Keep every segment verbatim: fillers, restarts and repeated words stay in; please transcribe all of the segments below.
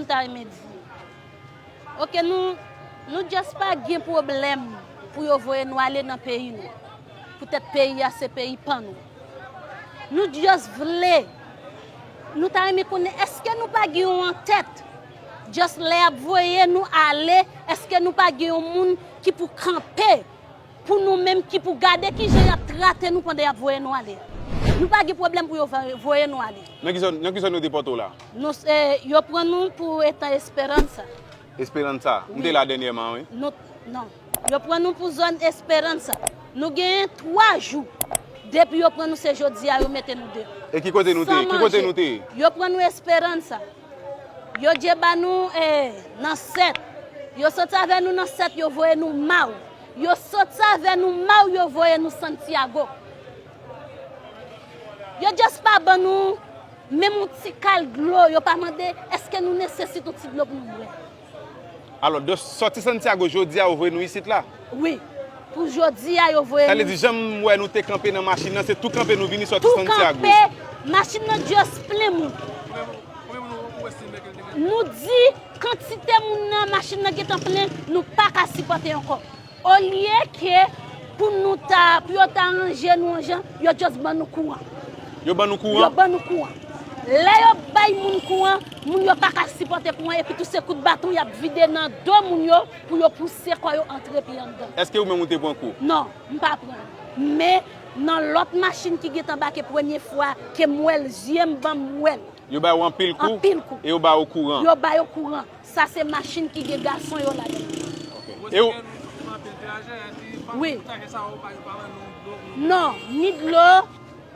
ta renmen di. Oke, nou, nou just pa gen pwoblèm pou yo voye nou ale nan peyi nou. Poutèt peyi a se peyi pa nou. Nou just vle, nou ta renmen konnen èske nou pa gen yon antèt. Just lè y ap voye nou ale, èske nou pa gen yon moun ki pou kanpe pou nou menm, ki pou gade kijan y ap trate nou pandan y ap voye nou ale a. Nou pa gen pwoblèm pou yo va- voye nou ale. Nan ki zòn, nan ki zòn yo depòte w la? Nou, eh, yo pran nou pou Etan Esperanza. Esperanza. M te la dènyèman, wi. Nou, non. Yo pran nou pou zòn Esperanza. Nou genyen twa jou. Depi yo pran nou, se jodi a yo mete nou deyò. E ki kote nou te ye? Ki kote nou te ye? Yo pran nou Esperanza. Yo je ba nou, eh, nan sèt. Yo soti avè nou nan sèt, yo voye nou Mau. Yo soti avè nou Mau, yo voye nou Santiago. Yo just pa ban nou menm yon ti kal dlo, yo pa mande èske nou nesesit yon ti dlo pou nou bwè. Alò, de, sòti Santiago jodi a, yo voye nou isit la? Wi. Pou jodi a, yo voye nou. Sa vle di, jan m wè nou te kanpe nan machin nan, se tou kanpe nou vini sòti Santiago. Tou kanpe, machin nan just plen moun. Nou di kantite moun nan machin nan gentan plen, nou pa ka sipòte ankò. Olye ke pou nou ta, pou yo ta ranje nou yon jan, yo just ban nou kouran. Yo ban nou kouran? Yo ban nou kouran. Lè yo bay moun kouran, moun yo pa ka sipòte kouran, epi tou se kout baton y ap vide nan do moun yo pou yo pouse kò yo antre pi anndan. Èske ou menm ou te pran kou? Non, m pa pran. Men nan lòt machin ki gentan bake premye fwa ke m wè l, zye m ban m wè l. Yo ba w anpil kou? Anpil kou. E yo ba w kouran? Yo ba yo kouran. Sa se machin ki gen gason yo ladan l. Ok. E w- Wi. Non, ni dlo,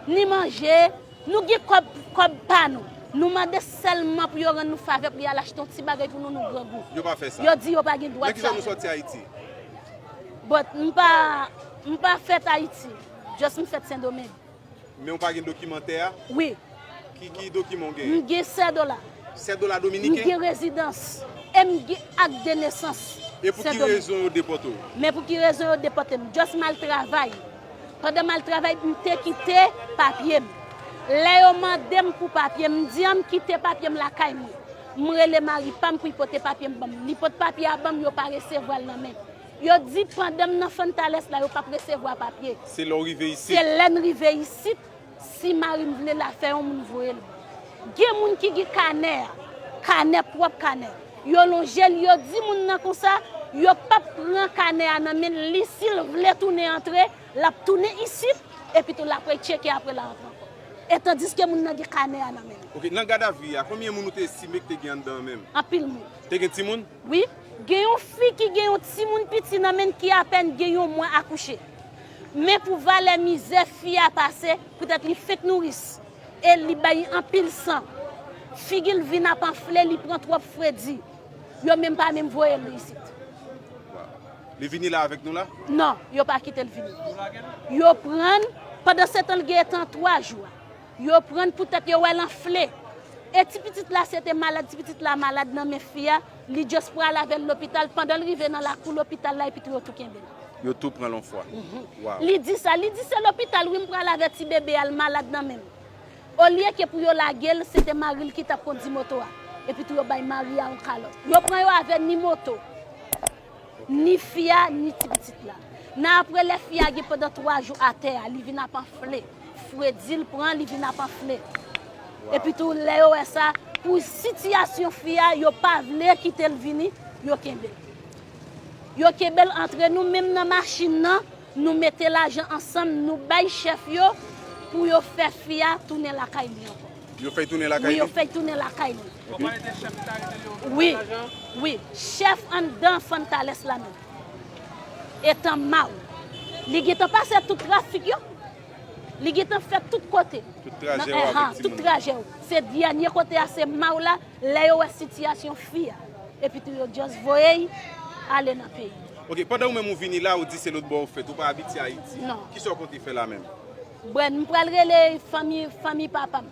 ni manje. Nou gen kòb, kòb pa nou. Nou mande sèlman pou yo rann nou favè pou y al achte yon ti bagay pou nou, nou grangou. Yo pa fè sa. Yo di yo pa gen dwa sa. Nan ki zòn ou sòti Ayiti? But m pa, m pa fèt Ayiti. Just m fèt Sendomeng. Men w pa gen dokimantè a? Wi. Ki, ki dokiman w genyen? M gen sèdola. Sèdola dominiken? M gen rezidans. E m gen ak de nesans. E pou ki rezon yo depòte w? Men pou ki rezon yo depòte m? Just m al travay. Pandan m al travay, m te kite papye m. Lè yo mande m pou papye m, m di an m kite papye m lakay mwen. M rele mari pa m pou l pote papye m ban m. Li pote papye a ban m, yo pa resevwa l nan men m. Yo di pandan m nan Fontales la, yo p ap resevwa papye. Se lè w rive isit? Se lè n rive isit, si mari m vle l a fè yon moun voye l ban m. Gen moun ki gen kanè a, kanè, pwòp kanè. Yo lonje l, yo di moun nan konsa, yo p ap pran kanè a nan men l, li si l vle tounen antre, l ap tounen isit, epi tou l ap retcheke apre l a antre ankò. E tandiske moun nan gen kanè a nan men l. Ok, nan gadavi a, konbyen moun ou te estime ki te gen anndan an menm? Anpil moun. Te gen timoun? Wi, gen yon fi ki gen yon timoun piti nan men l ki apèn gen yon mwa akouche. Men pou valè mizè fi a pase, poutèt li fenk nouris, e li bay anpil san. Figi l vin ap anfle, li pran twòp fredi. Yo menm pa menm voye l isit. Li vini la avèk nou la? Non, yo pa kite l vini. Yo pran l, pandan se tan l gen tan twa jou a. Yo pran l poutèt yo wè l anfle. E ti pitit la se te malad, ti pitit la malad nan men fi a, li just pral avè l lopital, pandan l rive nan lakou lopital la, epi tou yo tou kenbe l. Yo tou pran l yon fwa. Waw. Li di sa, li di se lopital wi m pral avè ti bebe a, l malad nan men m. Olye ke pou yo lage l, se te mari l ki t ap kondi moto a. Epi tou yo bay mari a yon kalòt. Yo pran yo avè ni moto, ni fi a, ni ti pitit la. Nan apre lè fi a gen pandan twa jou atè a, li vin ap anfle. Fredi l pran, li vin ap anfle. Epi tou, lè yo wè sa, pou sitiyasyon fi a, yo pa vle kite l vini, yo kenbe l. Yo kenbe l antre nou, menm nan machin nan, nou mete lajan ansanm, nou bay chèf yo pou yo fè fi a tounen lakay li ankò. Yo fè l tounen lakay li? Wi, yo fè l tounen lakay li. Wi, wi, chèf anndan Fontales la menm. Etan Mau. Li gentan pase tout trafik yo. Li gentan fè tout kote. Tout trajè w avèk timoun. Tout trajè w. Se dènye kote a, se Mau la, lè yo wè sitiyasyon fi a. Epi tou yo just voye l ale nan peyi. Ok, pandan ou menm ou vini la, ou di se lòt bò ou fèt, ou pa abitye Ayiti. Non. Kisa w konte fè la menm? Bon, m pral rele fanmi, fanmi papa m.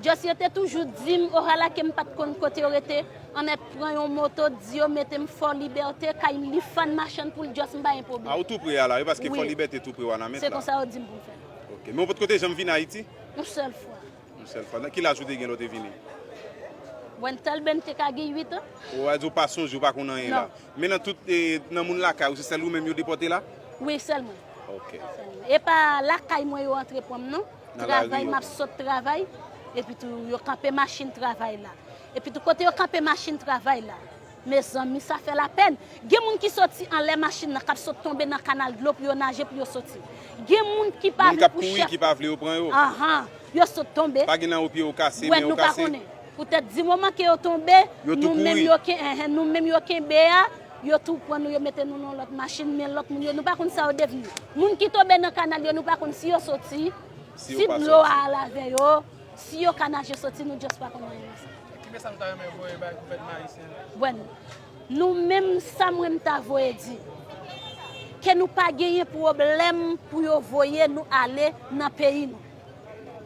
Just yo te toujou di m, ohala ke m pa t konn kote yo rete, ann èt pran yon moto, di yo mete m Fò Libète, kay Lifan machann pou l just m pa gen pwoblèm. A, ou tou pre a la, wi, paske Fò Libète tou pre w a nan mèt la. Se konsa yo di m pou m fè. Ok, men ou potko te janm vin Ayiti? Yon sèl fwa. Yon sèl fwa. Nan ki laj ou te gen lè w te vini? Wendtèl Ben te ka gen uit an. Ou a di ou pa sonje, ou pa konn anyen la. Men nan tout, e, nan moun lakay ou, se sèl ou menm yo depòte la? Wi, sèl mwen. Ok. E pa lakay mwen yo antre pran m non. Travay, m ap sot travay. Epi tou, yo kanpe machin travay la. Epi tou, kote yo kanpe machin travay la, mezanmi, sa fè lapèn. Gen moun ki soti anlè machin nan, k ap sot tonbe nan kanal dlo pou yo naje pou yo soti. Gen moun ki pa vle pou chèf. Moun k ap kouri, ki pa vle yo pran yo. Ahan, yo sot tonbe. Pa gen nan yo pye yo kase, men yo kase. Poutèt di moman ke yo tonbe, nou menm yo ken, enhen, nou menm yo kenbe a, yo tou pran nou, yo mete nou nan lòt machin, men lòt moun yo, nou pa konn sa yo devni. Moun ki tonbe nan kanal yo, nou pa konn si yo soti, si dlo a al avè yo, si yo ka naje soti, nou just pa konn anyen nan sa. Ki mesaj ou ta renmen voye bay gouvènman ayisyen an? Bwen, nou menm sa mwen m ta voye di, ke nou pa genyen pwoblèm pou yo voye nou ale nan peyi nou.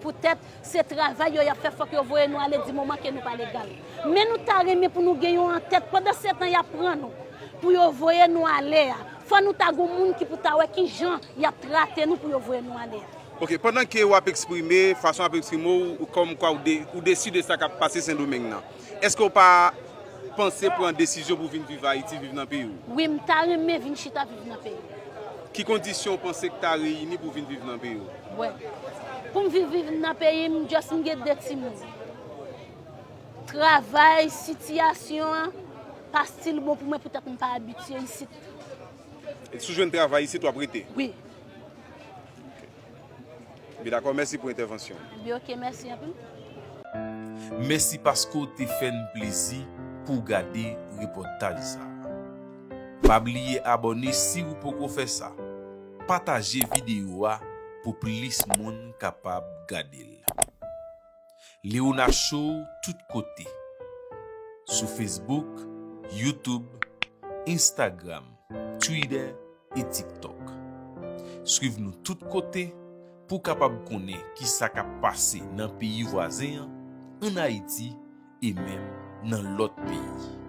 Poutèt se travay yo y ap fè, fòk yo voye nou ale di moman ke nou pa legal. Men nou ta renmen pou nou gen yon antèt, pandan se tan y ap pran nou, pou yo voye nou ale a, fò nou ta gon moun ki pou ta wè ki jan y ap trate nou pou yo voye nou ale a. Ok, pandan ke w ap eksprime, fason w ap eksprime w, ou kòm kwa ou, de, ou desi de sa k ap pase Sendomeng nan, èske w pa panse pran desizyon pou vin viv Ayiti, viv nan peyi w? Wi, m ta renmen vin chita viv nan peyi m. Ki kondisyon w panse k ta reyini pou vin viv nan peyi w? Bwen, pou m viv, viv nan peyi m, just m gen de timoun. Travay, sitiyasyon an pa still bon pou mwen poutèt m pa abitye isit. E si w jwenn travay isit, w ap rete? Wi. Byen dakò, mèsi pou entèvansyon w. Byen, ok, mèsi anpil. Mèsi paske w te fè n plezi pou w gade repòtaj sa a. Pa bliye abòne si w poko fè sa. Pataje videyo a pou plis moun kapab gade l. Léona Show tout kote. Sou Facebook, YouTube, Instagram, Twitter e TikTok. Swiv nou tout kote pou w kapab konnen kisa k ap pase nan peyi vwazen an, ann Ayiti e menm nan lòt peyi.